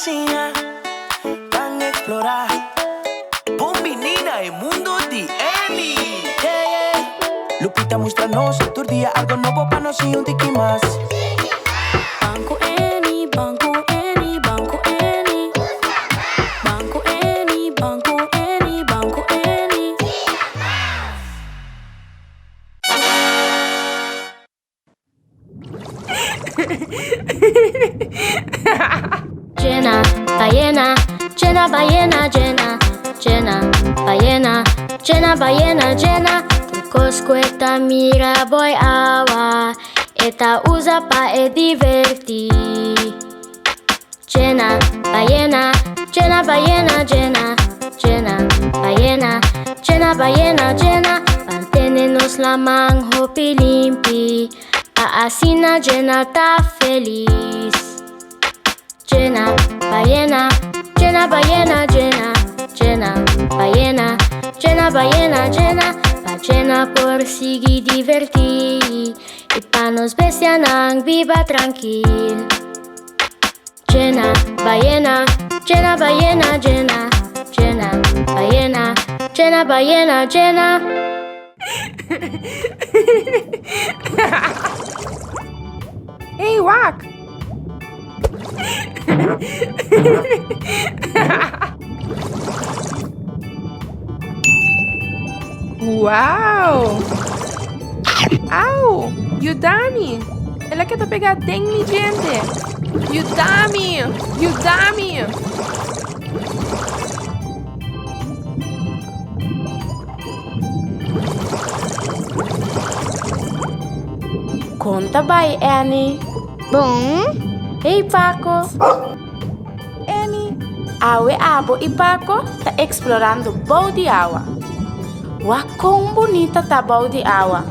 siña, ban explora. Bon bini na e mundo di Annie. Yeah, yeah. Lupita mustra nos tur dia algo nobo pa nos siña un tiki mas. Ban cu Annie, ban cu Annie, ban cu Annie. Ban cu Annie, ban cu Annie, ban cu Annie. Jena, bayena, jena, bayena, jena, jena, bayena, jena, bayena, jena. Tur kos ku e ta mira boy awa, e ta usa pa e divertí. Jena, bayena, jena, bayena, jena, jena, bayena, jena, bayena, jena. Ban tene nos laman hopi limpi, pa asina Jena ta felis. Jena, bayena, jena, bayena, jena, jena, bayena, jena, bayena, jena. Pa Jena por sigui divertí i pa nos bestianan biba trankil. Jena, bayena, jena, bayena, jena, jena, bayena, jena, bayena, jena. Hey, wak! Wow! Au! Yuda mi! El a keda pegá den mi djente! Yuda mi! Yuda mi! Kon ta bai, Annie? Bon. Hey, Paco! Annie, awe abo i Paco ta eksplorando bou di awa. Wak kon bunita ta bou di awa!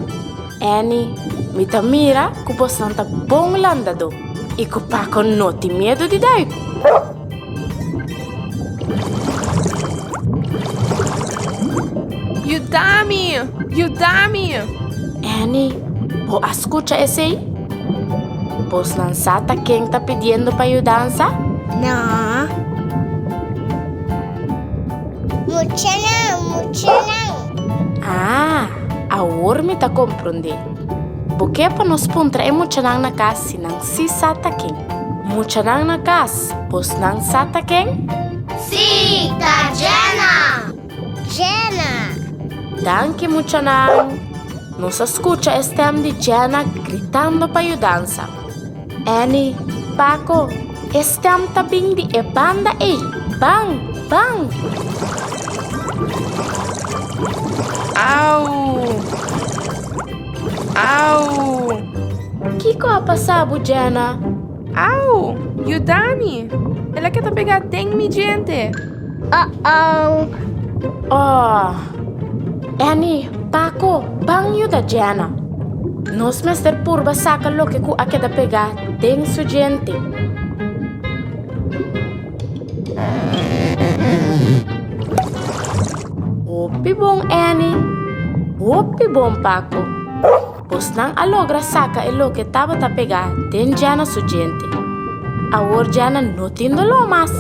Annie, mi ta mira ku bosan ta bon landadó i ku Paco no tin miedu di duik. Yuda mi! Yuda mi! Annie, bo a skucha esei? Bosnan sa ta ken ta pidiendo pa yudansa? No. Muchanan, muchanan. Ah, awor mi ta komprondé. Bo ke pa nos puntra e muchanan na kas si nan sí sa ta ken. Muchanan na kas, bosnan sa ta ken? Sí, ta Jenna! Jenna! Danki muchanan! Nos a skucha e stèm di Jenna gritando pa yudansa. Annie, Paco, e stèm ta bin di e banda ei! Ban! Ban! Au! Au! Kiko a pasa bo, Jenna? Au! Yuda mi! El a keda pegá den mi djente! Uh-oh! Oh! Annie, Paco, ban yuda Jenna. Nos mester purba saka loke ku a keda pegá den su djente. Hopi bon, Annie! Hopi bon, Paco! Bosnan a logra saka e loke tabata pegá den Jenna su djente. Awor Jenna no tin doló mas.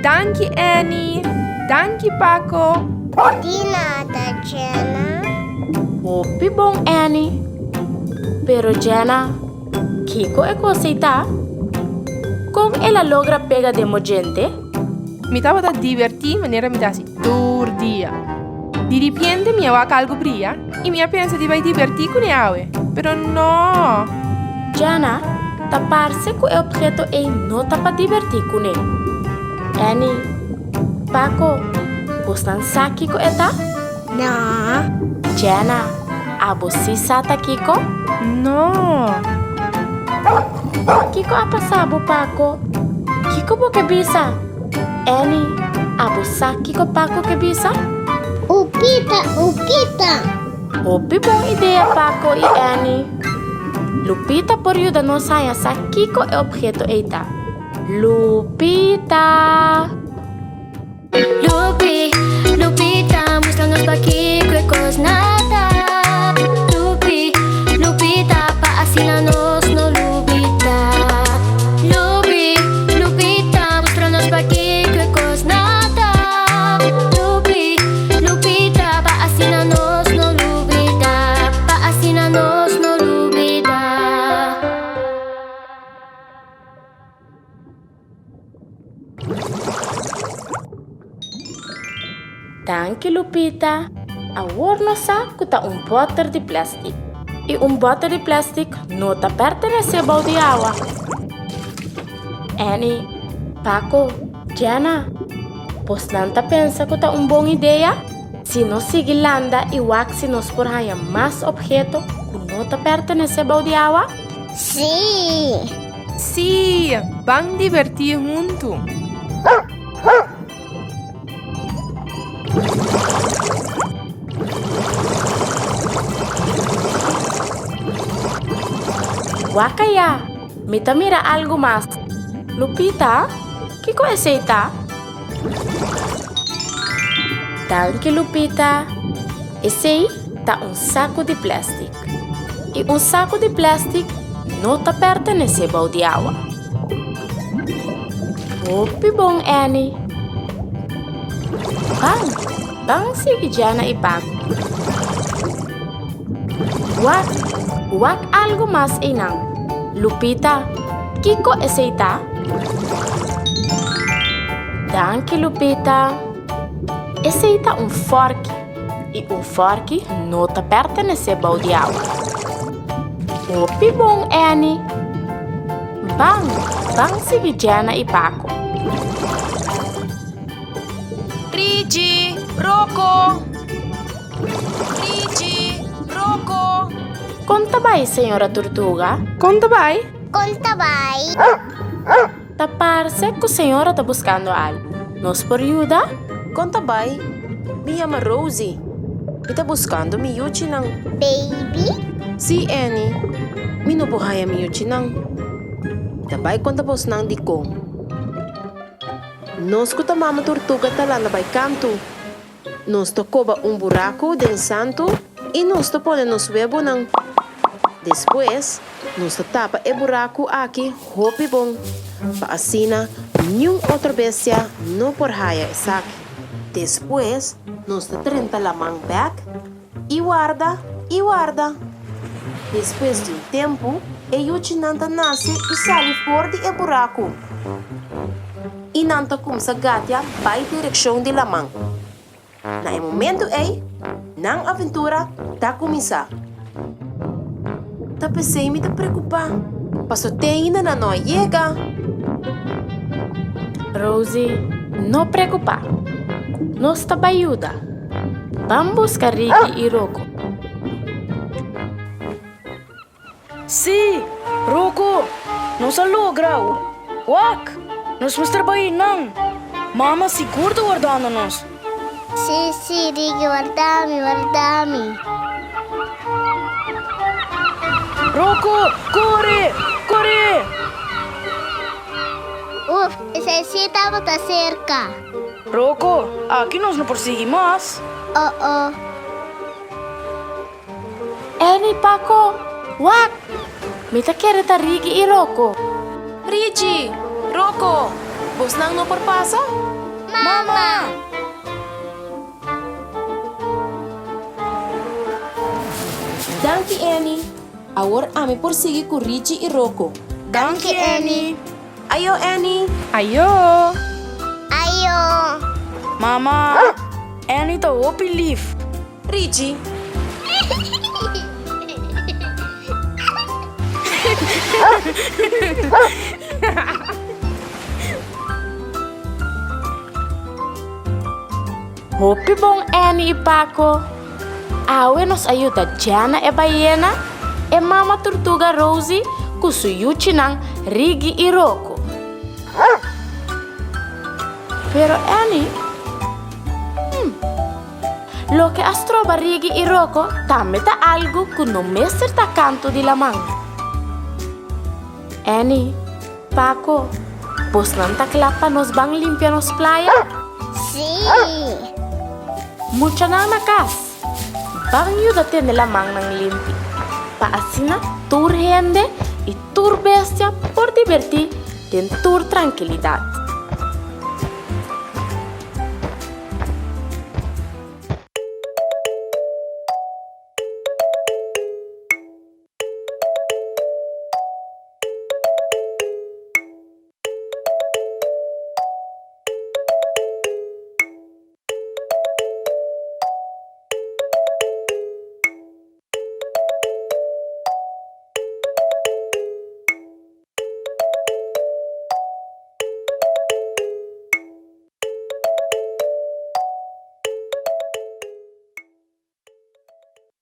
Danki, Annie! Danki, Paco! Di nada, Jenna. Hopi bon, Annie! Pero Jenna, kiko e kos ei ta? Kon el a logra pega den bo djente? Mi tabata dibertí manera mi ta hasi tur dia. Di ripiente mi a wak algu bria i mi a pensa di bai dibertí kuné awe, pero no! Jana, ta parse ku e opheto ei no ta pa dibertí kuné. Annie, Paco, bosnan sa kiko e ta? No. Jana, abo sí sa ta kiko? No. Kiko a pasa bo, Paco? Kiko bo ke bisa? Annie, abo sa kiko Paco ke bisa? Upita, upita! Hopi bon idea, Paco i Annie. Lupita por yuda nos haña sa kiko e obheto ei ta. Lupita! Lupi, Lupita, mustra nos pakiko e kos na ta. Lupi, Lupita, pa asina nos no lubida. Lupi, Lupita, mustra nos. Danki Lupita. Awor nos sa ku ta un bòter di plèstik. I un bòter di plèstik no ta pertenesé bou di awa. Annie, Paco, Jenna, bosnan ta pensa ku ta un bon idea si nos sigui landa i wak si nos por haña mas opheto ku no ta pertenesé bou di awa? Sí! Sí! Ban divertí huntu! Wak aya! Mi ta mira algu mas. Lupita, kiko esei ta? Danki, Lupita. Esei ta un saku di plèstik. I un saku di plèstik no ta pertenesé bou di awa. Hopi bon, Annie. Ban, ban sigui Jenna i Paco. Wak, wak algu mas einan. Lupita, kiko esei ta? Danki, Lupita. Esei ta un fòrki, i un fòrki no ta pertenesé bou di awa. Hopi bon, Annie. Ban, ban sigui Jenna i Paco. Richie, Rocco! Richie, Rocco! Kon ta bai, señora Turtuga? Kon ta bai? Kon ta bai? Ta parse ku señora ta buskando algu. Nos por yuda? Kon ta bai? Mi yama Rosie. Mi ta buskando mi yuchinan. Baby? Sí, Annie. Mi no por haña mi yuchinan. Mi ta bai konta bosnan dikon. Nos ku ta mama turtuga ta landa bai kantu. Nos ta koba un buraku den santu i nos ta pone nos webonan. Despues, nos ta tapa e buraku aki hopi bon, pa asina niun otro bestia no por haya esaki. Despues, nos ta drenta laman bèk i warda i warda. Despues di un tempu, e yuchinan ta nase i sali for di e buraku. I nan ta kumsa gatia bai direkshon di laman. Na e momentu ei, nan aventura ta kuminsá. Ta p'esei mi ta preokupá, paso te ainda nan no a yega. Rosie, No preokupá. Nos ta bai yuda. Ban buska Ricky i Rocco. Sí, Rocco, nos a logra! Wak, nos mester bai einan. Mama sigur ta wardando nos. Sí, sí, Ricky, warda mi, warda mi. Rocco, kore, kore! Uf, esei sí tabata serka. Rocco, aki nos no por sigui mas. Oh, oh. Annie, Paco, wak! Mi ta kere ta Rigi i Rocco. Rigi, Rocco, bosnan no por pasa? Mama! Danki, Annie. Awor ami por sigui ku Rigi i Rocco. Danki, Annie. Ayo, Annie. Ayo! Ayo! Mama, Annie ta hopi lif. Richie. Hopi bon Annie i Paco. Awe nos a yuda Jana e bayena, e mama turtuga Rosie ku su yuchinan Riggy i Rocco. Pero Annie, hmm. Loke a stroba Rigi i Rocco tambe ta algu ku no mester ta kantu di laman. Annie, Paco, bosnan ta kla pa nos ban limpia nos playa? Sí! Muchanan na kas, ban yuda tene lamannan limpi, pa asina tur hende i tur bestia por dibertí den tur trankilidat.